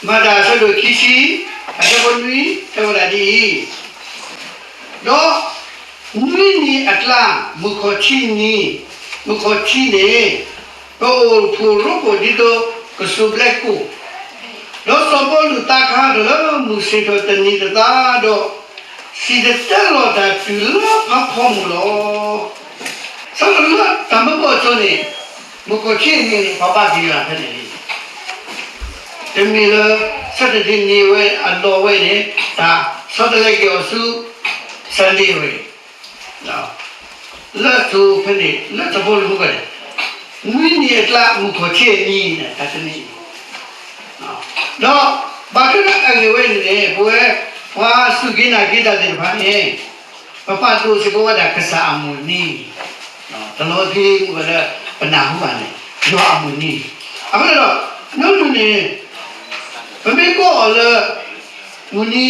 မၤတၢ်အဆၢဒိၣ်ခံဆံ အဆၢဖိနွံ တဲဝဲဒၣ်ဒ်အံၤ, ဒီးနွံနံၤအကျါ မုၢ်ခီၣ်ထံးနံၤ, မုၢ်ခီၣ်ထံးန့ၣ် ကအိၣ်ဖှိၣ်ရိဖှိၣ်ဒ်သိးကစူၤဘျဲကိၣ်, ဒီးစီၤပီလူးသးကဟးထီၣ်လၢမုၢ်ဆ့ၣ်ထီၣ်တနံၤတသးဒီး စံၣ်တဲၤတဲလီၤတၢ်တုၤလၢဖးဖီမုၢ်လီၤ. စးထီၣ်လၢတၢ်မၢဖိအစိၤန့ၣ် မုၢ်ခီၣ်ထံးနံၤန့ၣ် ပှၤဘါက့ၤယွၤဖဲန့ၣ်လံ. တမ့ၢ်လၢ Saturday န့ၣ်ဝဲအလီၢ်ဝဲန့ၣ် တၢ်ဆီတလဲက့ၤအီၤဆူ Sunday ဝဲ လၢအစိၤဖဲန့ၣ် လၢစီၤပီလူးမူကီၢ်န့ၣ် နွံနံၤအကျါ မုၢ်ခီၣ်ထံးအနံၤန့ၣ် တၢ်တနံၤအံၤ ဒီးဘၣ်ထွဲလၢအဂ့ၢ်ဝဲန့ၣ်န့ၣ် ပဝဲ ပှၤစူၢ်က့ၤနာ်က့ၤတၢ်သ့ၣ်တဖၣ်န့ၣ် ပပာ်ဒိၣ်စ့ၢ်ကီးဝဲဒၣ်ကစၢ်အမုၢ်နံၤ, တလီၤသံမုၢ်ဂီၤလၢပနၢ်ဟူဘၣ်န့ၣ် ယွၤအမုၢ်နံၤ, အဃိန့ၣ်ဒီး နုၤနုၤန့ၣ် ပမ့ၢ်ကိးအီၤလၢ မုၢ်နံၤ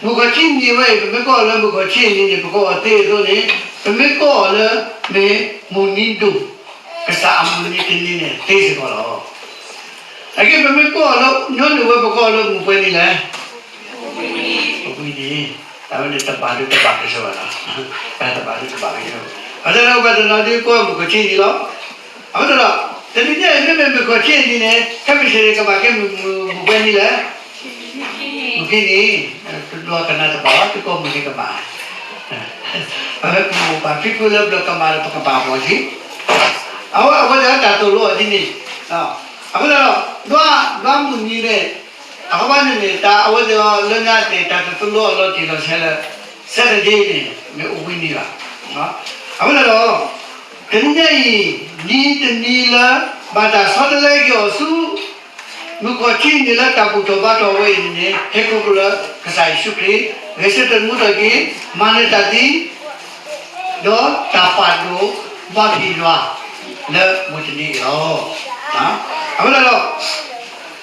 မုၢ်ခီၣ်ထံးနံၤဝဲအံၤ ပမ့ၢ်ကိးအီၤလၢမုၢ်ခီၣ်ထံးနံၤန့ၣ် ပကိးအီၤသ့အသိးန့ၣ် ပမ့ၢ်ကိးအီၤလၢ မ့ၢ်မုၢ်နံၤဒိၣ် ကစၢ်အမုၢ်နံၤတနံၤန့ၣ် သ့စ့ၢ်ကီးလီၤ. အဂ့ၢ် ပမ့ၢ်ကိးအီၤလၢ ညီနုၢ်ဝဲ ပကိးအီၤလၢမုၢ်ပှဲၤနံၤလဲၣ်, မုၢ်ပှဲၤနံၤ, တၢ်ဝဲန့ၣ်တဘၣ်ဒိတဘၣ်ကစၢ်ဘၣ်လီၤ, တဘၣ်ဒိတဘၣ်ကစၢ်ဘၣ်, အဃိသတးဒီး ပှၤတနီၤဒုးကိးမုၢ်ခီၣ်ထံးနံၤလီၤ. အဃိသတးဒီး တနံၤညါအံၤ မ့မ့ၢ်မုၢ်ခီၣ်ထံးနံၤန့ၣ် ခဲမုၢ်ဆ့ၣ်န့ၣ်ကဘၣ်ကဲမုၢ်ပှဲၤနံၤလဲၣ်, မုၢ်ခီၣ်ထံးနံၤ, တဘျီကနၣ်တဘၣ်ဘၣ် တကိးမုၢ်နံၤကမၣ်, ပဝဲပှၤဖံဖုလၢဘျီကမၣ်ဒီး ပကဘၣ်ဘီၣ်လံ, အဝဲအဝဲသ့ၣ်တၢ်သိၣ်လိအီၤဒ်န့ၣ်, အဃိသတးဒီး ဒွးမုၢ်နံၤန့ၣ် အဃိဘၣ်န့ၣ်န့ၣ် တၢ်အဝဲသ့ၣ်အီၤလၢညါသ့ၣ် တၢ်တသိၣ်လိအီၤလီၤတံၢ်လီၤဆဲးလၢ Saturday န့ၣ် မ့ၢ်အိၣ်ဘှံးနံၤဘၣ်. အဃိသတးဒီး တနံၤညါအံၤ နံၤတနံၤလၢ ဘၣ်တၢ်ဆီတလဲက့ၤအီၤဆူ မုၢ်ခီၣ်ထံးနံၤလၢတၢ်ဘူၣ်ထီၣ်ဘါထီၣ်ဝဲအံၤန့ၣ်န့ၣ် ဟဲခီဖျိလၢ ကစၢ်ယ့ၣ်ၡူးခရံာ် ဂဲၤဆၢထၢၣ်မူထီၣ်က့ၤ မၤနၢၤတၢ်သံ ဒီးတၢ်ပာ်ဒိၣ်ဘါထီၣ်ယွၤ လၢမုၢ်တနံၤအံၤလီၤ. အဃိသတးဒီး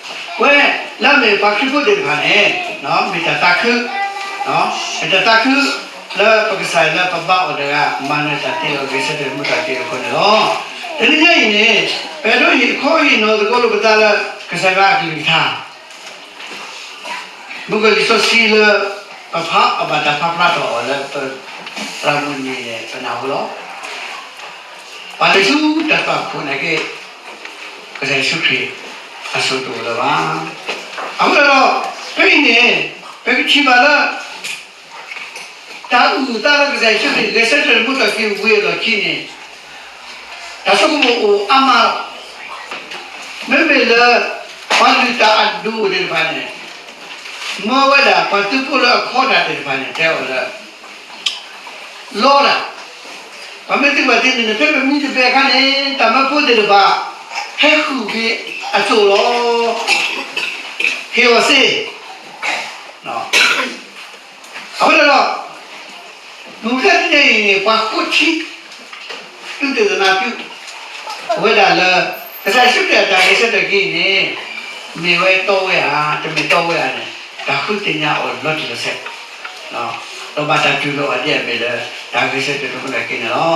ပဝဲလၢအမ့ၢ်ပှၤခရံာ်ဖိသ့ၣ်တဖၣ်န့ၣ် မ့ၢ်တၢ်သးခု, မ့ၢ်တၢ်သးခု လၢပကစၢ်လၢပဘါအီၤတဂၤ မၤနၢၤတၢ်သံဒီးဂဲၤဆၢထၢၣ်မူထီၣ်က့ၤအဃိန့ၣ်လီၤ. တနံၤညါအံၤန့ၣ် ပအဲၣ်ဒိးဟ့ၣ်ခီဟ့ၣ်နီၤသကိးလိာ်ပသးလၢကစၢ်ယွၤအကလုၢ်ကထါ မုၢ်ကီၢ်လံာ်စီဆှံလၢ ပဖးအဘၣ်တၢ်ဖးဖျါထီၣ်အီၤလၢပသရၣ်မုၣ်န့ၣ် ပနၢ်ဟူလီၤ. ပှၤလဲၤဆူတၢ်သွၣ်ခိၣ်န့ၣ်က့ ကစၢ်ယ့ၣ်ၡူးခရံာ်အစိၣ်တအိၣ်လၢၤဘၣ်. အဃိသတးဒီး ဖဲအံၤန့ၣ် ပကထံၣ်ဘၣ်လၢ တၢ်အုၣ်အသးလၢကစၢ်ယ့ၣ်ၡူးခရံာ် ဂဲၤဆၢထၢၣ်မူထီၣ်က့ၤဝံၤအလီၢ်ခံန့ၣ် တၢ်ဆိကမိၣ်အိၣ်အါမးလီၤ. မ့မ့ၢ်လၢ ပှၤလုၢ်တၢ်အဒိၣ်သ့ၣ်တဖၣ်န့ၣ် မၢဝဲဒၣ်ပှၤသုးဖိလၢအခီတၢ်သ့ၣ်တဖၣ်န့ၣ် တဲအီၤလၢ လီတၢ်, ပှၤမ့ၢ်သုးပှၤသ့န့ၣ် ဖဲပမံတဘဲအခါန့ၣ် တၢ်မၢဖိသ့ၣ်တဖၣ် ဟဲဃုာ်က့ၤအစိၣ်လီၤ. ဟ့ၣ်အီၤစ့ အဃိသတးဒီး မုၢ်မဆါတနံၤအံၤန့ၣ် ပှၤဃိထံ သုးသ့ၣ်သနာ်က့ အဝဲဒၣ်လၢ ကစၢ်ယ့ၣ်ၡူးခရံာ်အတၢ်ဂဲၤဆၢထၢၣ်က့ၤအံၤန့ၣ် မ့ၢ်ဝဲတီဝဲဧါ တမ့ၢ်တီဝဲဧါန့ၣ် တၢ်ဃုသ့ၣ်ညါအီၤလီၤတံၢ်လီၤဆဲး ဒီးဘၣ်တၢ်တူၢ်လိာ်အီၤဒ်အမ့ၢ်လၢ တၢ်ဂဲၤဆၢထၢၣ်တဖၣ်န့ၣ်က့ၤန့ၣ်လီၤ.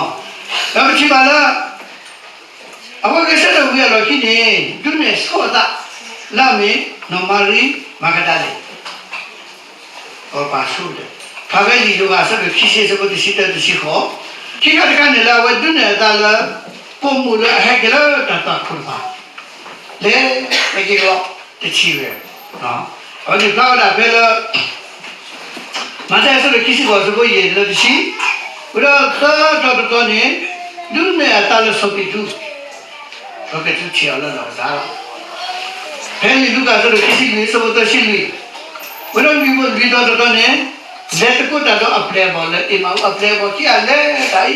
ဒီးပထံၣ်ဘၣ်လၢ အဝဲဂဲၤဆၢထၢၣ်ဝံၤအလီၢ်ခံန့ၣ် ဒုးနဲၣ်ဆိအသး လၢအမ့ၢ် နီၢ်မၤရံ မၤကဒၤလ့ၣ် အပၢ်ဆိကတၢၢ်, ဖဲလံာ်လူၤကၣ်အဆၢဒိၣ်ခံဆံ အဆၢဖိတဆံတၢ တဆံဃိး, ခံခါတခါန့ၣ်လၢအဝဲဒုးနဲၣ်အသးလၢ ပိာ်မုၣ်လၢအဟဲက့ၤလၢတၢ်သွၣ်ခိၣ်တဖၣ် လဲၤက့ၤလီၤ တထံၣ်ဝဲ, အဝဲန့ၣ်ဖျါဝဲဒၣ်ဖဲလၢ မးသဲအဆၢဒိၣ်ခံဆံဃိး အဆၢဖိယဲၢ်လၢတဆံ, ဝံၤဒီးသၢတီၤတတီၤန့ၣ် ဒုးနဲၣ်အသးလၢစီၤပ့းတရူး, စီၤပ့းတရူးထံၣ်အီၤလၢနီၢ်ကစၢ်လီၤ. ဖဲလံာ်လူၤကၣ်အဆၢဒိၣ်ခံဆံလွံၢ် အဆၢဖိသၢဆံလွံၢ်, ဝံၤဒီးလွံၢ်ဘိလွံၢ်တီၤတတီၤန့ၣ် လဲၤသကိးတၢ်ဒီးအပျဲၢ်အဘီၣ်လၢအ့မးအူ အပျဲၢ်အဘီၣ်ခံဂၤလဲၤတၢ်အံၤ,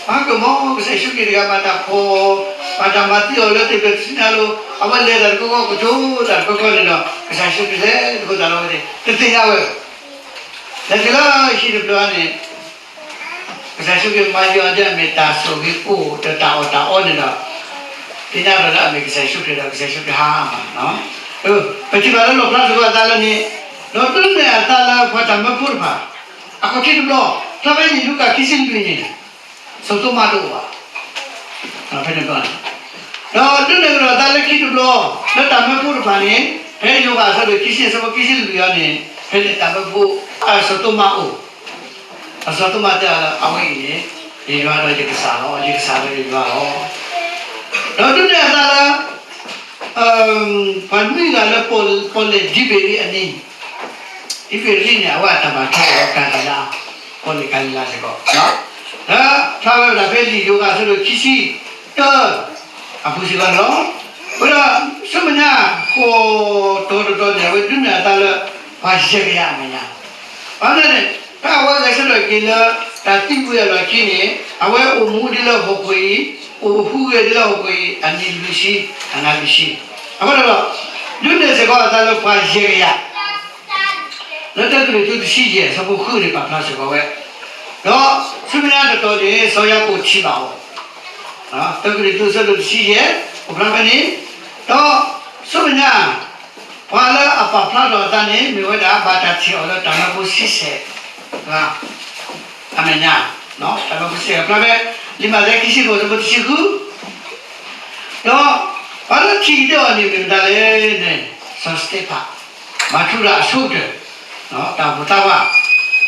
မၤကမီၤ ကစၢ်ယ့ၣ်ၡူးခရံာ်တဂၤဘၣ်တၢ်ဖီၣ်, ဘၣ်တၢ်မၤသံအီၤလၢသ့ၣ်ဖျၢၣ်တဆံညါလိၤ, အဝဲလဲၤတၢ်တခီခီ ကတိၤတၢ်တခီခီန့ၣ်ဒီး ကစၢ်ယ့ၣ်ၡူးခရံာ်လဲၤသကိးတၢ်လီၤဝဲန့ၣ် တသ့ၣ်ညါဝဲ, လဲၤတုၤလၢဟံၣ်တဖျၢၣ်န့ၣ် ကစၢ်ယ့ၣ်ၡူးခရံာ်မၤယွၤဒ်အမ့ၢ်တၢ်ဆိၣ်ဂ့ၤကိၣ် ဒီးတၢ်အီၣ်တၢ်အီန့ၣ်ဒီး သ့ၣ်ညါဒီးလၢအမ့ၢ်ကစၢ်ယ့ၣ်ၡူးခရံာ်ဒီး ကစၢ်ယ့ၣ်ၡူးခရံာ်ဟါမး, ပထံၣ်ဘၣ်လၢလီၣ်ဖျါစ့ၢ်ကီးအသးလၢန့ၣ်, ဒီးဒုးနဲၣ်အသးလၢပှၤတၢ်မၢဖိတဖၣ် အခီၣ်ထံးတဘျီ, ဖဲလံာ်လူၤကၣ်ခံဆံလွံၢ်န့ၣ် စီၤသိမးတအိၣ်ဘၣ်, ဖဲန့ၣ်ဘျီန့ၣ်, ဒီးဒုးနဲၣ်ကဒီးအသးလၢခံတဘျီ လၢတၢ်မၢဖိတဖၣ်န့ၣ် ဖဲယိၤဟၣ်အဆၢဒိၣ်ခံဆံ အဆၢဖိခံဆံလွံၢ်အံၤန့ၣ် ဖဲန့ၣ်တၢ်မၢဖိ အစီၤသိမးအိၣ်, အစီၤသိမးတဲအီၤလၢ အဝဲအံၤန့ၣ် ယယွၤဒီးယကစၢ်လီၤ, ယကစၢ်လၢယယွၤလီၤ. ဒီးဒုးနဲၣ်အသးလၢ ပှၤနွံဂၤလၢပီၣ်လဲၣ်ဒံဘ့ၣ်ရံၣ်အနံၤ, ဒံဘ့ၣ်ရံၣ်န့ၣ် အဝဲအတၢ်ဘၣ်ထွဲဒီးကၤလံၤလါ, ပီၣ်လဲၣ်ကၤလံၤလါစ့ၢ်ကီး, ဒီးဖျါဝဲဒၣ်ဖဲလံာ်ယိၤဟၣ်အဆၢဒိၣ်ခံဆံတၢ အပူၤစ့ၢ်ကီးန့ၣ်လီၤ. အဃိဒီး ဆူမဲာ်ညါ ဃိးတီၤတတီၤန့ၣ် အဝဲဒုးနဲၣ်အသးလၢ ပှၤယဲၢ်ကယၤအမဲာ်ညါ, ဘၣ်မနုၤလဲၣ်န့ၣ် ဖဲအဝဲဂဲၤဆၢထၢၣ်က့ၤလၢ တၢ်သံကွံာ်အလီၢ်ခံန့ၣ် အဝဲအိၣ်မူဒ်လၢဟီၣ်ခိၣ်အံၤ, အိၣ်ဟူးဂဲၤဒ်လၢဟီၣ်ခိၣ်အံၤ အနံၤလွံၢ်ဆံ, အနၤလွံၢ်ဆံ, အဃိဒီး ဒုးနဲၣ်စ့ၢ်ကီးအသးလၢပှၤယဲၢ်ကယၤ လၢတၢကရံၣ်သူးတဆံယဲၢ် အဆၢဖိဃုန့ၣ် ပာ်ဖျါစ့ၢ်ကီးဝဲ, ဒီးဆူမဲာ်ညါတတီၤန့ၣ် စီၤယၤကိာ်ထံၣ်ဘၣ်အီၤ, တၢကရံၣ်သူးအဆၢဒိၣ်တဆံယဲၢ် ပာ်ဖျါဖဲန့ၣ်, ဒီးဆူမဲာ်ညါ ပှၤလၢအပာ်ဖျါထီၣ်အသးန့ၣ် မ့ၢ်ဝဲဒၣ်ဘၣ်တၢ်ထံၣ်အီၤလၢတၢ်မၢဖိဆံဆဲၣ် အမဲာ်ညါ, တၢ်မၢဖိဆံဆဲၣ် ပာ်ဖျါဖဲ လံာ်မးသဲခံဆံဃိး အဆၢဖိတဆံဃု ဒီးပှၤလၢထံၣ်ကဒါအီၤန့ၣ် မ့ၢ်မတၤလဲၣ်န့ၣ် စီၤစတ့းဖၣ်, မၤထူရၤအဆိကတၢၢ်, တၢ်အိၣ်ဖှိၣ်သးပှၢ်, ပ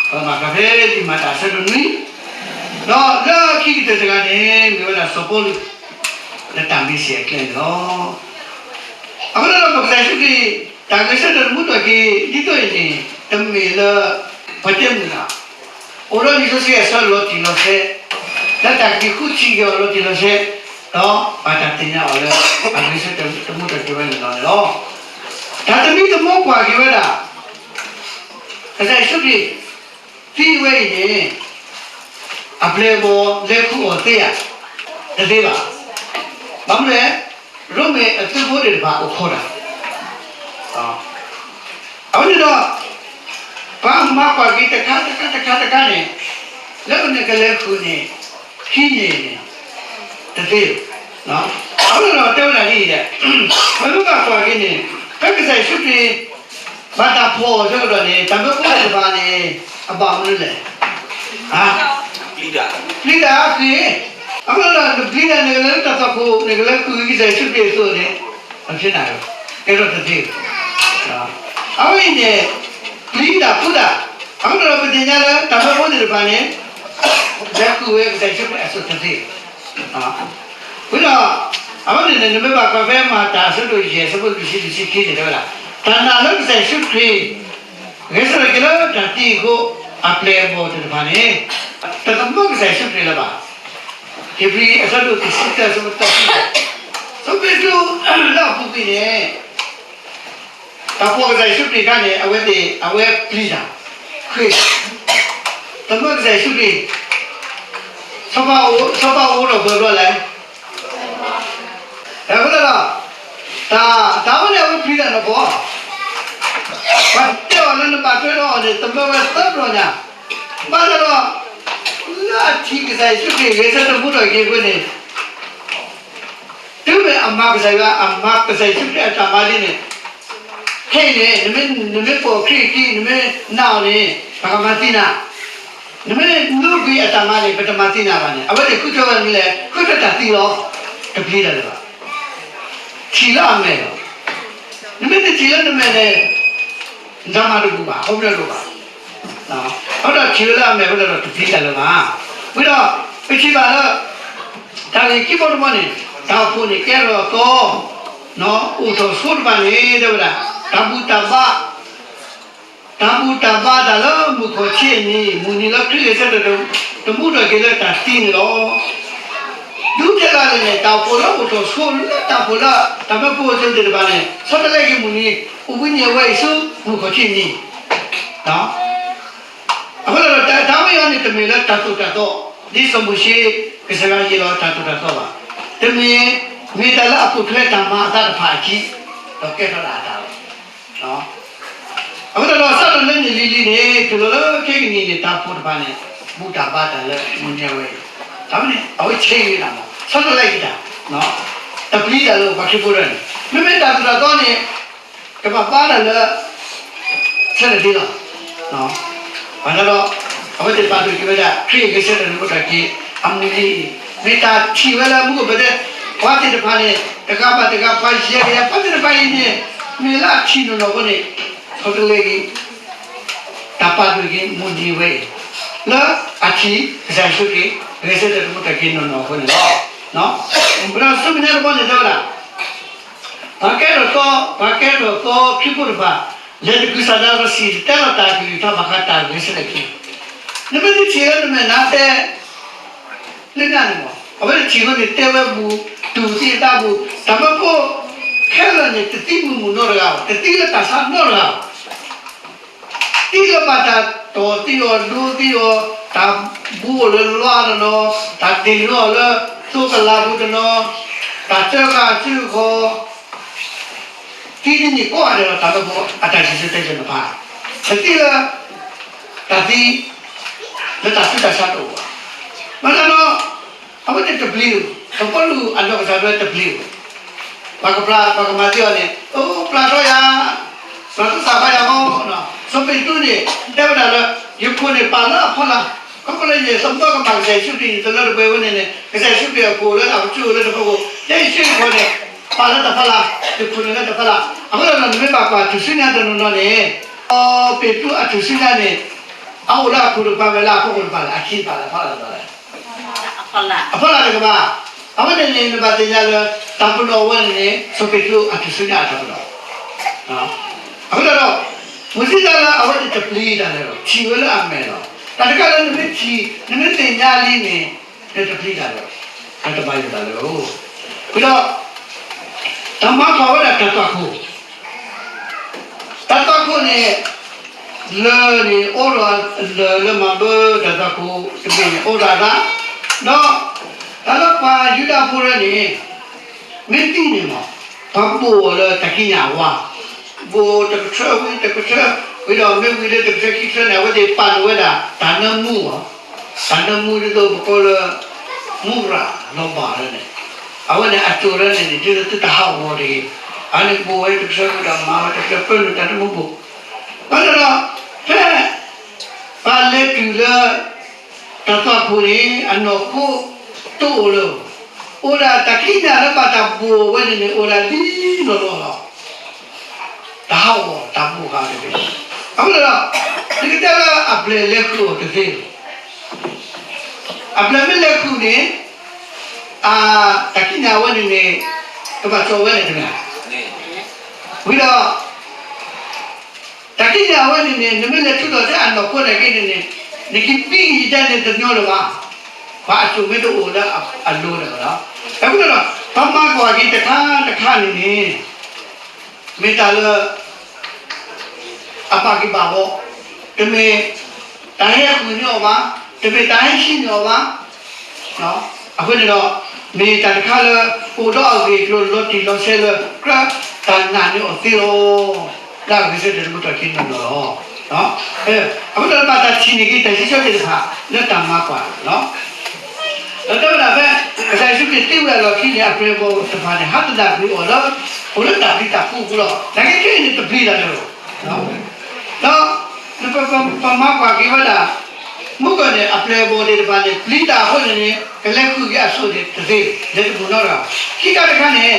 မၤဖျါဖဲလံာ်မၤတၢ်အဆၢဒိၣ်နွံ, ဒီးလၢခံကတၢၢ်တဂၤန့ၣ် မ့ၢ်ဝဲဒၣ်စီၤပီလူး လၢတၢ်မ့ၢ်စ့ၢ်အကျဲန့ၣ်လီၤ. အဃိသတးဒီးပကစၢ်ယ့ၣ်ၡူးခရံာ် တၢ်ဂဲၤဆၢထၢၣ်တမူထီၣ်က့ၤ ဒ်သိးအံၤန့ၣ် တမ့ၢ်လၢ ပတဲမုာ်နၤ အိၣ်ဒီးလံာ်စီဆှံအဆၢလီၤတံၢ်လီၤဆဲး, လၢတၢ်က့ၤဃုထံၣ်က့ၤအီၤလီၤတံၢ်လီၤဆဲး, ဒီးဘၣ်တၢ်သ့ၣ်ညါအီၤလၢ အဂဲၤဆၢထၢၣ်တမူထီၣ်က့ၤဝဲန့ၣ်လီၤန့ၣ်လီၤ. တၢ်တမံၤတမီၢ်ကွၢ်က့ၤဝဲဒၣ် ကစၢ်ယ့ၣ်ၡူးခရံာ် သံဝဲအံၤန့ၣ် အပျဲၢ်အဘီၣ်လဲၤဃုာ်အီၤသ့ဧါ, တသ့ဘၣ်. ဘၣ်မနုၤလဲၣ်, ရိမ့ၤအသုးဖိသ့ၣ်တဖၣ်အိၣ်ခိးတၢ် အဝဲန့ၣ်ဒီး ပှၤမၤကွၢ်က့ၤတခါတခါတခါတခါန့ၣ် လၢနကလဲၤဃုာ်န့ၣ် ဟံးန့ၢ်န့ၣ် တသ့ဘၣ်. အဃိဒီးတဲဝဲဒၣ်ဒ်အံၤ, ပမ့ၢ်ဘၣ်ကွၢ်က့ၤန့ၣ် ဖဲကစၢ်ယ့ၣ်ၡူးခရံာ် ဘၣ်တၢ်ဖီၣ်အီၤဆၢကတီၢ်န့ၣ် တၢ်မၢဖိသ့ၣ်တဖၣ်န့ၣ် အဘၣ်မနုၤလဲၣ်, ပျံၤတၢ်ဃ့, အဃိဒီးနပျံၤတၢ် နကလဲၤလၢတၢ်သွၣ်ခိၣ် နကလဲၤဃုာ်ကစၢ်ယ့ၣ်ၡူးခရံာ်အသိးန့ၣ် အဖျဲနၤ, ကဲထီၣ်တသ့ဘၣ်. အဝဲအံၤန့ၣ် ပျံၤတၢ်ဖုးတၢ်, အဃိဒီးပသ့ၣ်ညါလၢတၢ်မၢဖိသ့ၣ်တဖၣ်န့ၣ် လဲၤဃုာ်ဝဲကစၢ်ယ့ၣ်ၡူးခရံာ်အသိးတသ့ဘၣ်. ဝံၤဒီး အဝဲန့ၣ်န့ၣ် နမ့ၢ်ဘၣ်ကွၢ်ဖဲမၤတၢ်အဆၢဒိၣ်ယဲၢ် အဆၢဖိလွံၢ်ဆံ လွံၢ်ဆံခံန့ၣ် တဲဝဲဒၣ်, တၢ်နာ်လၢကစၢ်ယ့ၣ်ၡူးခရံာ် ဂဲၤဆၢထၢၣ်က့ၤလၢတၢ်သံအဃိ အပျဲၢ်အဘီၣ်သ့ၣ်တဖၣ်န့ၣ် တသမၢကစၢ်ယ့ၣ်ၡူးခရံာ်လၢၤဘၣ်. ဧ့ၤဘြံၤအဆၢဒိၣ်တဆံတၢ အဆၢဖိသၢဆံ, စီၤပ့းတရူးလၢအပူၤကွံာ်န့ၣ် တၢ်ပိာ်ကစၢ်ယ့ၣ်ၡူးခရံာ်အခါန့ၣ် အဝဲသ့ၣ် အဝဲပျံၤတၢ်, ဃ့တၢ်, သမၢကစၢ်ယ့ၣ်ၡူးခရံာ်, စီၤပၤအိၣ်, စီၤပၤအိၣ်ဒီးပှဲၤဘျီလဲၣ်, အဃိသတးဒီး တၢ်, တၢ်ဝဲန့ၣ်အဝဲပျံၤတၢ်နီၢ်ကီၢ်, ပှၤတဲအီၤလၢနဘၣ်ထွဲဒီးအီၤန့ၣ် သမၢဝဲသၢဘျီညါ, ဘၣ်ဆၣ်ဒီး လၢအထံၣ်ကစၢ်ယ့ၣ်ၡူးခရံာ်ဂဲၤဆၢထၢၣ်တမူထီၣ်က့ၤအဃိန့ၣ် တုၤမ့ၢ်အမၤကစၢ်ယွၤ, အမၤကစၢ်ယ့ၣ်ၡူးခရံာ်အတၢ်မၤဒ်န့ၣ်, ခဲအံၤန့ၣ် နမ့ၢ်ပိာ်ခရံာ်အခံ နမ့ၢ်နာ်အီၤန့ၣ် ပကမၤသံနၤ, နမ့ၢ်နုာ်ကွံာ်အတၢ်မၤန့ၣ် ပတမၤသံနၤဘၣ်န့ၣ် အဝဲသ့ၣ်ဃုထၢဝဲမနုၤလဲၣ်, ဃုထၢတၢ်သံလီၤ, တပျံၤတၢ်လၢၤဘၣ်. ထံၣ်လၢအမဲာ်လီၤ. နမ့ၢ်တထံၣ်လၢနမဲာ်န့ၣ် နတၢ်မၤတအိၣ်ဘၣ်, အိၣ်ဖျဲၣ်တအိၣ်ဘၣ်. အဃိဒီးထံၣ်ဝဲလၢအမဲာ်အဃိဒီး တပျံၤတၢ်လၢၤဘၣ်. ဝံၤဒီး ပထံၣ်ဘၣ်လၢ တၢ်ဂ့ၢ်ခံဘီတဘီန့ၣ် တၢ်အိၣ်ဖှိၣ်န့ၣ်ကဲထီၣ်အသီ, အိၣ်ထီၣ်ဆိတဖၣ်န့ၣ် တဲဝဲဒၣ် တၢ်ဘူၣ်တၢ်ဘါ တၢ်ဘူၣ်တၢ်ဘါတၢ်လၢမုၢ်ခီၣ်ဆံအနံၤ မုၢ်နံၤလၢခရံာ်ဂဲၤဆၢထၢၣ် တမူထီၣ်က့ၤလၢတၢ်သံန့ၣ်လီၤ. ဒ်ထဲလဲၣ်န့ၣ် တၢ်အိၣ်ဖှိၣ်လၢအိၣ်ထီၣ်ဆိလၢတၢ်အိၣ်ဖှိၣ်လၢတၢ်မၢဖိအစိၤသ့ၣ်တဖၣ်န့ၣ် ဆီတလဲက့ၤမုၢ်နံၤ အိၣ်ဘှံးနံၤအဝဲအံၤဆူမုၢ်ခီၣ်ဆံအနံၤ အဃိသတးဒီး တၢ်ဝဲအံၤန့ၣ် တမ့ၢ်လၢတၢ်သိၣ်တၢ်သီ ဒ်စီၤမိၤၡ့ ကစၢ်ယွၤဟ့ၣ်လီၤတၢ်သိၣ်တၢ်သီဘၣ်. တမ့ၢ်, မ့ၢ်တၢ်လၢအပူၤဖျဲးတၢ်မၤအသးတဖၣ်အခံ ဒီးကဲထီၣ်ဒၣ်အတၢ်လီၤ. အဃိသတးဒီး စးထီၣ်လၢန့ၣ်လံၤလံၤန့ၣ် တုၤလီၤလၢခဲကနံၣ်အံၤန့ၣ် တၢ်အိၣ်ဖှိၣ်တဖၣ်န့ၣ် ဘူၣ်တၢ်ဘါတၢ်လၢမုၢ်နံၤအဝဲအံၤ, တၢ်ဝဲန့ၣ် အဝဲဆဲးဂ့ၤတၢ်မး ဆီတလဲက့ၤတၢ်, တပျံၤတၢ်လၢပှၤခရံာ်ဖိတဂၤန့ၣ် မ့မ့ၢ်တၢ်သိၣ်တၢ်သီန့ၣ် ကဘၣ်ဘါတၢ်လၢ ဆဲးတသ့လီၤ. ဘၣ်ဆၣ်ဒီး အဝဲသ့ၣ်တဖၣ်ဒိၣ်က့ၤဝဲဒၣ် ခရံာ်အဂဲၤဆၢထၢၣ်န့ၣ်အိၣ်ထီၣ်က့ၤ အမုၢ်နံၤအံၤ မ့ၢ်တၢ်ထံၣ်ဝဲလၢမူခိၣ်ဘဲဒဲး ပှၤသ့ၣ်တဖၣ်န့ၣ် တဂၤဘၣ်တဂၤ ပှၤယဲၢ်ကယၤ ပှၤသ့ၣ်တဖၣ်အံၤန့ၣ် မ့ၢ်လၢအထံၣ်နီၢ်နီၢ်အဃိန့ၣ်, ဆီတလဲက့ၤ, တၢ်ပာ်ဒိၣ်က့ၤမုၢ်နံၤဝဲအံၤ, လၢအထံၣ်ကစၢ်ယ့ၣ်ၡူးခရံာ် ဂဲၤဆၢထၢၣ်သမူထီၣ်က့ၤနီၢ်နီၢ်အဃိန့ၣ်လီၤ. ဒီးဆူမဲာ်ညါတဘျီန့ၣ်တဲဝဲဒၣ်, ပှၤကဲထီၣ်သီ, ပှၤကဲထီၣ်သီခရံာ်ဖိတဖၣ်, လဲၤတကုၤဆးဒးဒီးစံၣ်တဲၤတဲလီၤတၢ်ကလုၢ်ကထါ ဘၣ်ဃးတၢ်ဂဲၤဆၢထၢၣ်ခံ, နမ့ၢ်တထံၣ်လၢနမဲာ်ညါတဲ လၢညါန့ၣ်မး, အဝဲတထံၣ်အဃိန့ၣ် တဲဝဲဘူးတူၢ်သံအသးဘူး, တၢ်မၢဖိခဲလၢာ်န့ၣ် တသံမုၢ်မုၢ်နီတဂၤဘၣ်, တသံလၢတၢ်ဆါနီတဂၤဘၣ်. သံလၢဘၣ်တၢ်တီၢ်သံအီၤ, ဒိသံအီၤ, တၢ်ဘူးအီၤလၢလွါတနီၤ, တၢ်တ့ၢ်လီၤအီၤလၢသိကလးပူၤတနီၤ, တၢ်စၢဃာ်အစုအခီၣ်, သံန့ၣ်ကိးဂၤဒဲးလီၤ. တၢ်မၢဖိအတၢ်စံၣ်စိၤတဲစိၤတဖၣ်, တသံလၢ တၢ်သံ လၢတၢ်ဆူးတၢ်ဆါတအိၣ်ဘၣ်. မ့ၢ်တၢ်ဒီး အဝဲသ့ၣ်တပျံၤ, စီၤပီလူးအနီၢ်ကစၢ်ဒၣ်ဝဲတပျံၤ, ပှၤကပျၢ်, ပှၤကမၤသံအီၤန့ၣ်, အိၣ်ပျၢ်ထီၣ်ယၤ, ပျၢ်ထီၣ်သးဘၣ်ယၤမီၢ်. စီၤပ့းတရူးန့ၣ် တဲဝဲဒၣ်လၢ ယခိၣ်န့ၣ်ပာ်လၢအဖီလာ်, ခီဖျိလၢယသးကမၣ်ကစၢ်ယ့ၣ်ၡူးခရံာ်န့ၣ် တလၢတပှဲၤဝဲန့ၣ်န့ၣ်, ကစၢ်ယ့ၣ်ၡူးခရံာ်အခိၣ်လၢအကစၢ်အိၣ်လၢတဖီခိၣ်, ယ့ၣ်ၡူးခီၣ်န့ၣ် ပာ်လၢတၢ်ဖီလာ်, ယခိၣ်န့ၣ်လၢတၢ်ဖီလာ်. အဃိဒီး နမ့ၢ်ဘၣ်ကွၢ်ထူၣ်စုညါတနီၤနီၤန့ၣ်, စီၤပ့းတရူးအထူၣ်စုညါန့ၣ် အအိၣ်လၢအခိၣ်တကပၤဝဲလၢအဖီခိၣ်တကပၤလဲၣ်, အခံတကပၤလဲၣ်, အဖီလာ်တကပၤလဲၣ်. အဖီလာ်တကပၤ. အဝဲန့ၣ်န့ၣ် နဘၣ်သ့ၣ်ညါလၢ တၢ်ပနီၣ်အဝဲန့ၣ်န့ၣ် စီၤပ့းတရူးအထူၣ်စုညါအတၢ်ပနီၣ်. အဃိသတးဒီး မုၢ်ဆ့ၣ်တၢ်လၢအဝဲသ့ၣ်တပျံၤတၢ်လၢာ်ဒီး ထံၣ်ဝဲလၢအမဲာ်လီၤ. တၢ်တခါလၢနမ့ၢ်ထံၣ် နမ့ၢ်သ့ၣ်ညါလံန့ၣ် နတပျံၤတၢ်လၢာ်, နတဘၣ်ယိၣ်တၢ်လၢာ်. ဝံၤဒီး တၢ်မၤကွၢ်ဝဲဒၣ်တၢ်သွၣ်ခိၣ် တၢ်သွၣ်ခိၣ်န့ၣ် လၢၢ်န့ၣ် အိၣ်ဒီး လၢၢ်လၢမၤဘၢတၢ်သွၣ်ခိၣ်တဘ့ၣ်န့ၣ် အိၣ်ဒီးအသး, ဒီး တၢ်လၢပှၤယူဒၤဖိလၢန့ၣ် မ့ၢ်သံန့ၣ်မး ပှၤဘိၣ်အီၤလၢတၢ်ကံးညာ်အဝါ, ဘိၣ်တကထၢဝံၤတကထၢ, ဝံၤဒီးမ့ၢ်ဝံၤလၢတကထၢခံထၢန့ၣ် အဝဲသ့ၣ်ပာ်ဒိၣ်ဝဲဒၣ် တၢ်နၢမူအီၤ, တၢ်နၢမူဒ်သိးပကိးလၢ မူရၤလီၤဘၣ်လၢန့ၣ်, အဝဲန့ၣ်အစိၤလၢန့ၣ်န့ၣ် ဒ်သိးသုတဟးဂီၤတဂ့ၤ, အန့ၣ်ဘိၣ်ဝဲတကထၢဝံၤဒီးမၤဝဲတကထၢပၢနုာ်တၢ်နၢမူဘိၣ်, ဘၣ်ဆၣ်ဒီး ဖဲ ပှၤလဲၤတုၤလၢ တၢ်သွၣ်ခိၣ်န့ၣ် အနီၢ်ခိတအိၣ်လၢၤ, အိၣ်ဒၣ်တၢ်ကံးညာ်လၢဘၣ်တၢ်ဘိၣ်ဝဲန့ၣ်န့ၣ် အိၣ်ဒၣ်လံလီၤလီၤလီၤ. တၢ်ဟးဂီၤတၢ်ဘိၣ်ဃာ်တသ့, အဃိသတးဒီး နကတဲလၢအပျဲၢ်လဲၤဃုာ်အီၤတသ့လီၤ. အပျဲၢ်မ့ၢ်လဲၤဃုာ်န့ၣ် အတၢ်ကံးညာ်ဝဲန့ၣ်န့ၣ် ကဘၣ်ကၠီၣ်ဝဲန့ၣ်တမ့ၢ်ဧါ. ဝံၤဒီး တၢ်ကံးညာ်ဝဲန့ၣ်န့ၣ် နမ့ၢ်လဲၤထုးထီၣ်ထဲအနီၢ်ခိန့ၣ်က့န့ၣ်န့ၣ် နကဘံယံာ်ဒၣ်န့ၣ်တညီလၢၤဘၣ်, ပှၤအစိၤမ့ၢ်တအိၣ်လၢအလိၤန့ၣ်လီၤ. အဃိသတးဒီး ပမၤကွၢ်က့ၤတခါတခါန့ၣ်န့ၣ် မ့ၢ်တၢ်လၢ အဘၣ်က့ၤဘၣ်ဝီ, တမ့ၢ်တၢ်ဟဲဃုာ်န့ၢ်အီၤဘၣ်, တမ့ၢ်တၢ်ဟဲဟံးန့ၢ်အီၤဘၣ်. အဃိန့ၣ်ဒီး မ့ၢ်တၢ်တခါလၢ အိၣ်ဒီးအဂ့ၢ်အကျိၤလီၤတံၢ်လီၤဆဲးလၢ ကြၢးတၢ်နာ်န့ၢ်အီၤသ့လီၤ. လၢအဂဲၤဆၢထၢၣ်သမူထီၣ်က့ၤနီၢ်နီၢ်လီၤ. အဃိသတးဒီးဘၣ်တၢ်ထံၣ်န့ၢ်က့ၤတၢ်စံးဆၢသ့ၣ်တဖၣ် လၢတၢ်မၤကွၢ်လီၤ. ဒီးတဲဝဲဒၣ်ဖဲ ကစၢ်ယ့ၣ်ၡူးခရံာ်သံဝဲအလီၢ်ခံန့ၣ် အပျဲၢ်အဘီၣ်တဖၣ်န့ၣ် ဟးသဒၣ်ကွံာ်အီၤလၢ အိၣ်လၢတၢ်ဘျုးတၢ်ဖှိၣ်အပူၤလီၤ. နာ်က့ခဲအံၤန့ၣ် တပျံၤတၢ်လၢာ်လီၤ. ဒီး ပမၤကွၢ်က့ၤဝဲဒၣ် မုၢ်ကီၢ်န့ၣ် အပျဲၢ်အဘီၣ်သ့ၣ်တဖၣ်န့ၣ် ပျံၤတၢ်အဃိန့ၣ်န့ၣ် ကလဲၤဃုာ်က့ၤအစိၣ်န့ၣ်တသ့, လဲၤတဘူးနီတဂၤ. ခံခါတခါန့ၣ်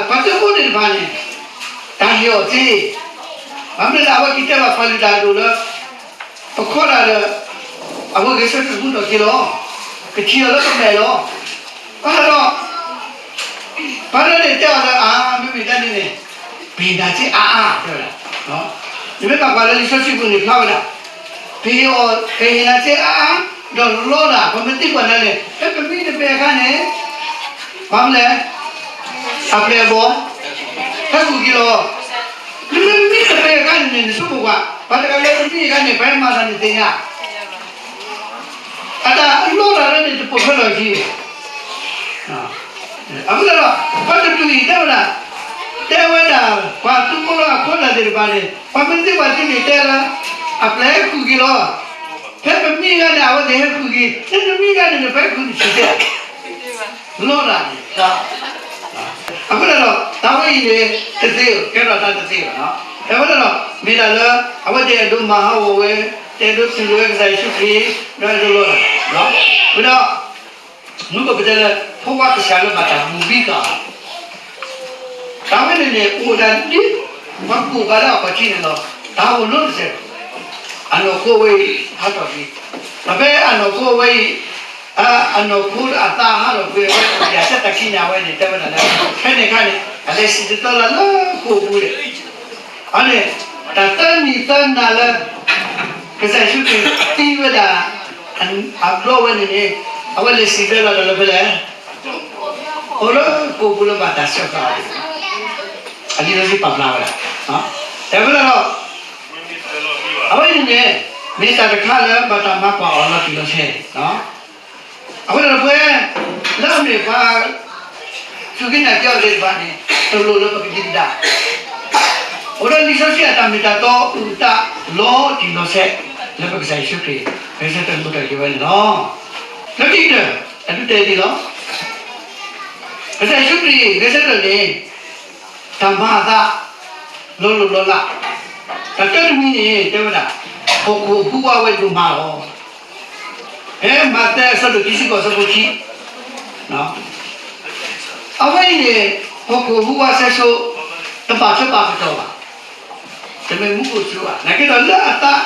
ပှၤသုးဖိသ့ၣ်တဖၣ်န့ၣ် တၢ်ဟ့ၣ်အီၤသ့, ဘၣ်မနုၤလဲၣ် အဝဲက့ၤတဲဘၣ်ပှၤလုၢ်တၢ်အဒိၣ်လၢ ပခီဒၣ်ဒီး အဝဲဂဲၤဆၢထၢၣ်သမူထီၣ်က့ၤလီၤ. ကထံၣ်အီၤလၢကမဲာ်လီၤ. ဘၣ်ဆၣ်ဒီး ပှၤတဂၤန့ၣ်တဲအီၤလၢ အါ မ့မ့ၢ်တၢ်န့ၣ်န့ၣ် ပဟ့ၣ်နၤစ့အါအါ တဲဝဲဒၣ်. နမ့ၢ်ဘၣ်ကွၢ်လၢလံာ်စီဆှံပူၤန့ၣ် ဖျါဝဲဒၣ် ပဟ့ၣ်အီၤ ပဟ့ၣ်နၤစ့အါအါ ဒီးလီတၢ် ပမ့ၢ်သံကွၢ်နၤန့ၣ် ဖဲပမံတပှဲၤအခါန့ၣ် ဘၣ်မနုၤလဲၣ် အပျဲၢ်အဘီၣ် ဟဲဃုာ်က့ၤလီၤ. နမ့ၢ်မံတပှဲၤအခါန့ၣ်န့ၣ် နဆိကမိၣ်ကွၢ် ပှၤတဂၤလၢတမံအခါန့ၣ် ပှၤဟဲမၤတၢ်န့ၣ်သ့ၣ်ညါ အတၢ်အလီတၢ်လၢန့ၣ် တပိာ်ထွဲလီၤခံဘၣ်. အဃိသတးဒီး ပှၤတဒူၣ်အံၤတဲဝဲဒၣ်, တဲဝဲဒၣ် ပှၤသုးဖိလၢအခိးတၢ်သ့ၣ်တဖၣ်န့ၣ် ပှၤမ့ၢ်သံကွၢ်သုန့ၣ် တဲလၢ အပျဲၢ်ဟဲဃုာ်က့ၤလီၤ. ဖဲပမံအခါန့ၣ် အဝဲသ့ၣ်ဟဲဃုာ်က့ၤ, ဖဲနမံအခါန့ၣ် နပှဲၤဃုာ်န့ၣ်ဆံးတဲ လီတၢ်န့ၣ်, အဃိသတးဒီး တၢ်ဝဲအံၤန့ၣ် တသ့ဘၣ်, ကဲထီၣ်တၢ်တသ့ဘၣ်. အဃိသတးဒီး မ့ၢ်ဒၣ်လၢ အဝဲသ့ၣ်အဲၣ်ဒိးမၤဟးဂီၤဝဲ, တအဲၣ်ဒိးတူၢ်လိာ်ဝဲကစၢ်ယ့ၣ်ၡူးခရံာ်, ဒီးအဲၣ်ဒိးလီတၢ်, ဝံၤဒီး မုၢ်ကပတဲလၢ ဖိခွါကစၢ်လၢဘၣ်တၢ်ဘူၣ်ဘံဃာ်အီၤ, တၢ်ဝဲန့ၣ်န့ၣ် အိၣ်ဒၣ်ဒ် ပှၤကူၣ်ဘၣ်လၢအခီၣ်ထံးန့ၣ်လီၤ. တၢ်အိၣ်နီတစဲး, အနီၢ်ခိဝဲအံၤ ဟးထီၣ်ကွံာ်, ဒီးဖဲအနီၢ်ခိဝဲအံၤ, အနီၢ်ခိအသးဟးထီၣ်ကွံာ်ဝဲ အိၣ်တ့ၢ်အဆၢတၢ်ခံးနၤဝဲန့ၣ် တဲဝဲဒၣ်လၢ ဖဲန့ၣ်အခါန့ၣ် အလဲၤစံၣ်တဲၤတဲလီၤလၢဃိာ်ပူၤန့ၣ်, အန့ၣ် တၢ်သၢနံၣ်သၢနၤလၢ ကစၢ်ယ့ၣ်ၡူးခရံာ်သံဝဲဒၣ် အဘျီဝဲန့ၣ်န့ၣ် အဝဲလဲၤစံၣ်တဲၤတဲလီၤတၢ်လၢဖဲလဲၣ်, အိၣ်လၢဃိာ်ပူၤလၢဘၣ်တၢ်စၢဃာ်အီၤ, အလံာ်စီဆှံပာ်ဖျါဝဲဒၣ်, တဲဝဲဒၣ်လီၤ. အဝဲန့ၣ်န့ၣ် မ့ၢ်တၢ်တခါလၢဘၣ်တၢ်မၤကွၢ်အီၤလီၤတံၢ်လီၤဆဲးန့ၣ် အဃိသတးဒီးပဝဲ လၢအမ့ၢ်ပှၤ စူၢ်က့ၤနာ်က့ၤအီၤသ့ၣ်တဖၣ်န့ၣ် တလိၣ်လၢပကဒံကဒါ, အိၣ်ဒီးလံာ်စီဆှံအတၢ်မ့ၢ်တၢ်တီအုၣ်အသးလီၤတံၢ်လီၤဆဲး လၢပကစၢ်ယ့ၣ်ၡူးခရံာ် ဂဲၤဆၢထၢၣ်မူထီၣ်က့ၤဝဲန့ၣ်လီၤ. လၢခံကတၢၢ် အဒုးတဲဒ်လီၤ. ကစၢ်ယ့ၣ်ၡူးခရံာ်ဂဲၤဆၢထၢၣ်န့ၣ် တၢ်မၤအသး လီၤလိၢ်လီၤလး, တၢ်တၢတမံၤန့ၣ် တဲဝဲဒၣ် ဟီၣ်ခိၣ်ဟူးဝးဝဲဒိၣ်မးလီၤ. ဖဲမးသဲအဆၢဒိၣ်ခံဆံဃိးအဆၢဖိခံ, အဝဲအံၤန့ၣ် ဟီၣ်ခိၣ်ဟူးဝးဆဲဆိ တဘၣ်ထွဲဘၣ်ကတီၢ်ဘၣ်, တမ့ၢ်မူခိၣ်စူၤဘၣ်, နာ်က့ဒီးလၢအသး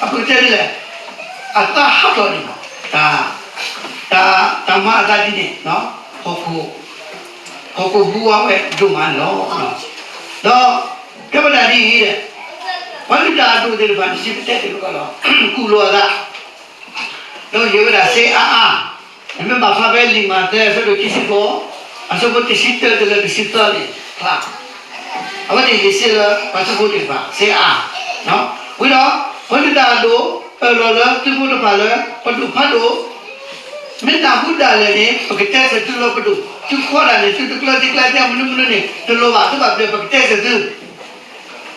အပူၤတဲဒ်လဲၣ်, အသးဟးထီၣ်န့ၣ်လီၤ. တၢ် တၢ်မၤအသးဒ်န့ၣ် ဟီၣ်ခိၣ် ဟီၣ်ခိၣ်ဟူးဝးဝဲဒိၣ်မးန့ၣ်လီၤ. ဒီးတဲဝဲဒၣ်ဒ်အံၤ, ပှၤလုၢ်တၢ်အဒိၣ်သ့ၣ်တဖၣ်န့ၣ် စံးပတဲတ့ၢ်လီၤ, ကူၣ်လိာ်အသး, ဒီးဟ့ၣ်ဝဲဒၣ်စ့အါအါ, နမ့ၢ်ဘၣ်ဖးဖဲလံာ်မးသဲအဆၢဒိၣ်ခံဆံဃိး အဆၢဖိတဆံတၢတုၤလၢတဆံသၢန့ၣ် ဖျါ အဝဲသ့ၣ်ဟ့ၣ်စ့လၢပှၤသုးဖိသ့ၣ်တဖၣ် စ့အါအါ, ဝံၤဒီး ပှၤလုၢ်တၢ်အဒိၣ် အၢၣ်လီၤလၢသုးဖိတဖၣ်လၢ ပဒိၣ်ဖးဒိၣ် မ့ၢ်နၢ်ဟူဒၣ်လဲာ်န့ၣ် ပကတဲစၢၤသုလၢပဒိၣ်, သုခီဒၣ်န့ၣ် သုတကျၢၤသံကျါတဲမနုၤမနုၤန့ၣ် တလိၣ်ဘၣ်, သုဘၣ်ပျဲၢ် ပကတဲစၢၤသု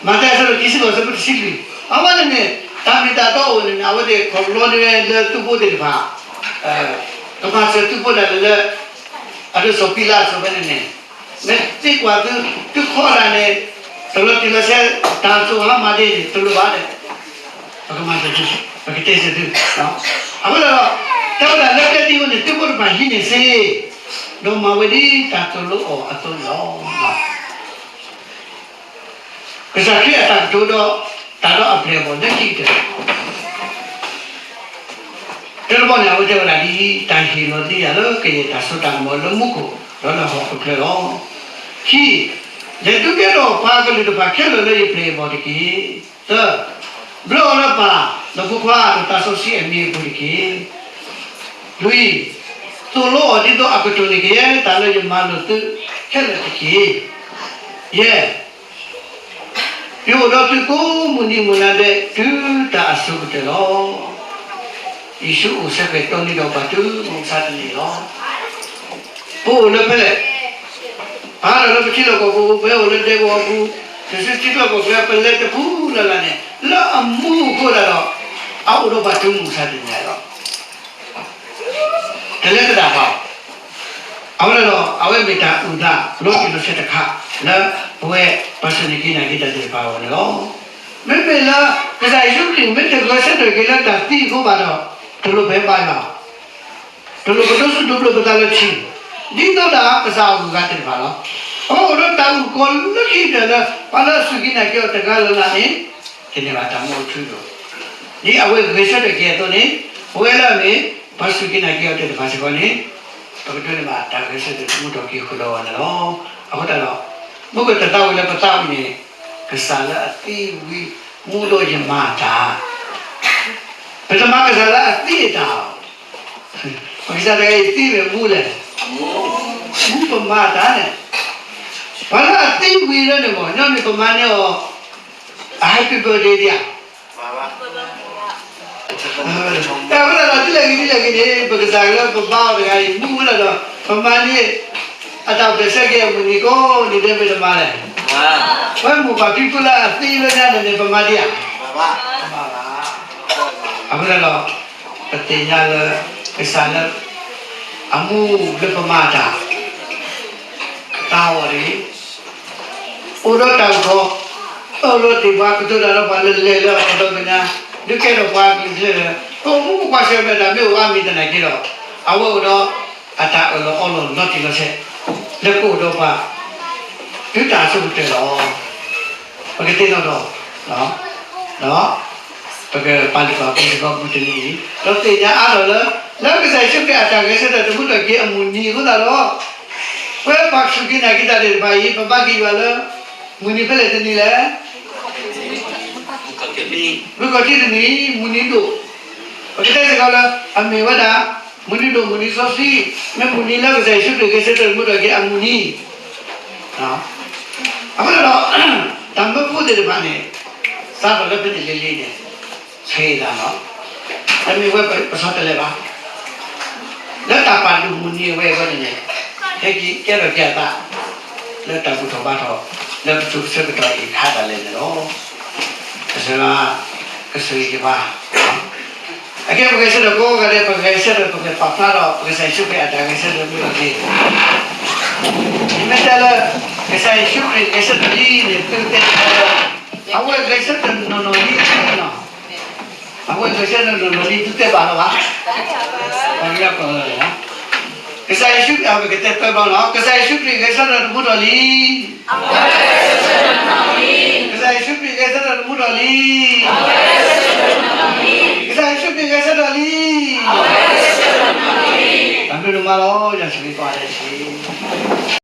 မးသဲအဆၢဒိၣ်ခံဆံဃိးအဆၢဖိတဆံလွံၢ်, အဝဲန့ၣ်န့ၣ် တၢ်မ့ၢ်တၢ်တီအိၣ်န့ၣ်န့ၣ် အဝဲသ့ၣ်ခီၣ်လီၤန့ၢ်ဝဲလၢသုးဖိသ့ၣ်တဖၣ်, ကမၤစၢၤသုးဖိဒၣ်လဲာ်လၢ အဒိၣ်စီၤပံၤလးအစိၤဖဲန့ၣ်န့ၣ်, မ့ၢ်သံကွၢ်သု, သုခီဒၣ်န့ၣ် တလီၤတံၢ်လီၤဆဲး တၢ်စိၤဟါမၢ်ဒ်န့ၣ် တလိၣ်ဘၣ်ဒီး ပကမၤစၢၤသု, ပကတဲစၢၤသု, အဃိသတးဒီး တဲဝဲဒၣ်လၢကျဲဒ်အံၤန့ၣ် သုးဖိတဖၣ်ဟံးန့ၢ်စ့, ဒီးမၤဝဲဒ်တၢ်သိၣ်လိအီၤအသိးန့ၣ်လီၤ. ကစၢ်ခရံာ်အတၢ်ကတိၤဒီး တၢ်ဒီးအပျဲၢ်အဘီၣ်လၢခံကတၢၢ်, တၢတဘီန့ၣ် အဝဲတဲဝဲဒၣ်ဒ်အံၤ, တၢ်ဟ့ၣ်လီၤသ့ယၤလၢကယဲၢ်တၢ်စိတၢ်ကမီၤလၢမူခိၣ် ဒီးလၢဟီၣ်ခိၣ်ချၢလီၤ. ခံ, လဲၤဒုးကဲထီၣ်ပှၤကလုာ်တဖၣ်ခဲလၢာ်လၢယပျဲၢ်ယဘီၣ်တက့ၢ်. သၢ, ဘျၢအီၤလၢပၢ်, ဒီးဖိခွါ, ဒီးသးစီဆှံအမံၤအပူၤတက့ၢ်. လွံၢ်, သိၣ်လိအီၤဒ်သိးအကတိၢ်န့ၢ်ကယဲၢ်တၢ်လၢယမၤလိာ်သုခဲလၢာ်တက့ၢ်. ယဲၢ်, ယအိၣ်ဒီးသုကိးမုၢ်နံၤမုၢ်နၤဒဲး တုၤတၢ်အစိၤကတၢၢ်လီၤ. ယ့ၣ်ၡူးအိၣ်ဆၢဃဲၤတီနံၤဒီးပှၤတုၤမုၢ်မဆါတနံၤလီၤ. ပအိၣ်လၢဖဲလဲၣ်, ပဟးထီၣ်လၢပထံလီၢ်ကီၢ်ပူၤ, ပအိၣ်လၢဒဲကဝီၤပူၤ, တစုထံကျိကီၢ်ကျဲ ပလဲၤတပူၤလၢ်လၢ်န့ၣ် လၢအမူအဃိသတးဒီး အအိၣ်ဒီးပှၤတုၤမုၢ်မဆါတနံၤလီၤ. တလဲၤသဒၣ်ဘၣ်. အဝဲဒၣ်ဒီး အဝဲမ့ၢ်တၢ်အုၣ်သးလီၤတံၢ်လီၤဆဲးတခါ လၢပဝဲပှၤစူၢ်န့ၢ်က့ၤနာ်က့ၤတၢ်သ့ၣ်တဖၣ်အဂီၢ်န့ၣ်လီၤ. မ့မ့ၢ်လၢ ကစၢ်ယ့ၣ်ၡူးခရံာ်မ့ၢ်တဂဲၤဆၢထၢၣ်က့ၤလၢတၢ်သံအဃိဘၣ်ဒီး တလိၣ်ပဟဲဘါယွၤ, တလိၣ်ပဒိးဆူၣ်ဒိးဘျၢပသးလၢထံ, ဒ်သိးဒၣ်ကစၢ်အဂုၤအဂၤသ့ၣ်တဖၣ်လီၤ. အဝဲအိၣ်ဒီးတၢ်အုၣ်ကီၤလၢခံကတၢၢ်လၢ ပှၤလၢအစူၢ်က့ၤနာ်က့ၤအီၤတဂၤလၢ်လၢ်န့ၣ် သန့ၤဘၣ်တၢ်မူအထူအယိာ်, ဒ်အဝဲဂဲၤဆၢထၢၣ်က့ၤအသိးန့ၣ် ပဝဲလၢအမ့ၢ် ပှၤစူၢ်က့ၤနာ်က့ၤအီၤသ့ၣ်တဖၣ်စ့ၢ်ကီးန့ၣ် ပကဒိးန့ၢ်ဘၣ်တၢ်ဂဲၤဆၢထၢၣ်မူထီၣ်က့ၤဃုာ်ဒီးအီၤန့ၣ်လီၤ. အဃိသတးဒီး မုၢ်ကတၢၢ်တၢ်ဝဲလၢပသးဝံၤန့ၣ် ကစၢ်လၢအသံဝံၤ မူဒီးယမၤတၢ်, ပတမၤကစၢ်လၢအသံအတၢ် ပကစၢ်တဂၤအံၤသံမ့ၢ်မူလဲၣ်, မူပမၤတၢ်န့ၣ်, ပှၤလၢအသံဝံၤလၢန့ၣ်မ့ၢ် ညီနုၢ်ပမၤန့ၢ်အီၤ အ happy birthday ဒံးဧါ. တၢ်ဝဲဒၣ်ဒီး ဒ်လဲၣ်ဂ့ၤဒ်လဲၣ်ဂ့ၤန့ၣ် ပကစၢ်လၢပဘါအီၤတဂၤအံၤ မူဝဲဒၣ်ဒီး ပမၤန့ၢ် အတၢ်ပျဲၢ်ဆၢက့ၤအမုၢ်နံၤကိးနံၤဒဲးမ့ၢ်တမၤလဲၣ်. ပဝဲမိၢ်ပၢ်ဖံဖုလၢအသံလၢညါန့ၣ်န့ၣ် ပမၤဒံးဧါ. အဃိသတးဒီး ပသ့ၣ်ညါလၢ ကစၢ်လၢ အမူလၢပမၤတၢ် တၢ်အီၣ်တဂ့ၤ, အိၣ်ဒီးတၢ်အုၣ်ကီၤ, အၢၣ်လီၤတ့ၢ်ပှၤ ကတိၤတၢ်ဒီးပှၤလၢလဲၤလၢအကီၢ်ဒီးမဲာ်ညါ, ဒုးကဲထီၣ်ပှၤကလုာ်လၢ ပအိၣ်မူပကွၢ်ဆၢၣ်မဲာ်တၢ်မ့ၢ်အိၣ်အါမံၤသနာ်က့ဒီး အဝဲအိၣ်ဒီးအတၢ်အၢၣ်လီၤအီလီၤလီၤတံၢ်လီၤဆဲး လၢကအိၣ်ဒီးပှၤ တုၤတၢ်အစိၤကတၢၢ်လီၤ. ပကသ့ၣ်နီၣ်ထီၣ်, ဒီး ပကပာ်လုၢ်ပာ်ပှ့ၤစ့ၢ်ကီးမုၢ်တနံၤအံၤ, ဒီးသ့ၣ်ညါအါထီၣ်လၢ လၢကစၢ်ယ့ၣ်ၡူးခရံာ်အတၢ်ဂဲၤဆၢထၢၣ်တမူထီၣ်က့ၤအမုၢ်နံၤအဃိသတးဒီး ပဝဲပှၤစူၢ်က့ၤနာ်က့ၤတၢ်သ့ၣ်တဖၣ်အံၤ ပဘါက့ၤယွၤလၢ မုၢ်နံၤဖဲလဲၣ်တနံၤလဲၣ်. မုၢ်ကီၢ်ထံးတနံၤ, မုၢ်နံၤဒိၣ်, ပကတဲစ့ၢ်ကီးလၢ အမ့ၢ်ဝဲဒၣ် မုၢ်နံၤဒိၣ်မုၢ်နံၤစီဆှံ, မ့ၢ်မုၢ်နံၤလၢကစၢ်ယ့ၣ်ၡူးခရံာ်ဂဲၤဆၢထၢၣ်တမူထီၣ်က့ၤအမုၢ်နံၤ. အဃိဒီး တၢ်မၢဖိသ့ၣ်တဖၣ်န့ၣ် စးထီၣ်လၢဖဲန့ၣ်လံၤလံၤန့ၣ် ဆဲးသးလီၤ. တမ့ၢ်ဝဲပဆီတလဲဘၣ်. လၢတၢ်ပာ်လုၢ်မုၢ်နံၤအဝဲအဂီၢ်န့ၣ်န့ၣ် ဟဲက့ၤကဲထီၣ်က့ၤအသး လၢတၢ်ဘူၣ်ထီၣ်ဘါထီၣ် လၢပစိၤကဆၢကတီၢ်အံၤခါဒၣ်လဲာ်န့ၣ်လီၤ. ကစၢ်ယွၤ ကဆိၣ်ဂ့ၤက့ၤပှၤ အကဲပဂဲၤဆၢထၢၣ်ကိးဂၤဒဲး ပဂဲၤဆၢထၢၣ် ပကပာ်ဖျါထီၣ် ပကစၢ်ယ့ၣ်ၡူးခရံာ်အတၢ်ဂဲၤဆၢထၢၣ်မုၢ်ထီၣ်က့ၤ, မ့ၢ်တဲလၢ ကစၢ်ယ့ၣ်ၡူးခရံာ်ဂဲၤဆၢထၢၣ်လံန့ၣ် သုတဲလၢ အဝဲဂဲၤဆၢထၢၣ်နီၢ်နီၢ်လံလီၤ. အဝဲဂဲၤဆၢထၢၣ်နီၢ်နီၢ်လံ သုတဲဘၣ်လီၤဘၣ်. ပှၤကညီကီၢ်လၢ ကစၢ်ယ့ၣ်ၡူးခရံာ် အဝဲကတဲသၢဘျီလီၤ. ကစၢ်ယ့ၣ်ၡူးခရံာ်ဂဲၤဆၢထၢၣ်တမူထီၣ်လံ. ကစၢ်ယ့ၣ်ၡူးခရံာ်ဂဲၤဆၢထၢၣ်တမူထီၣ်လံ.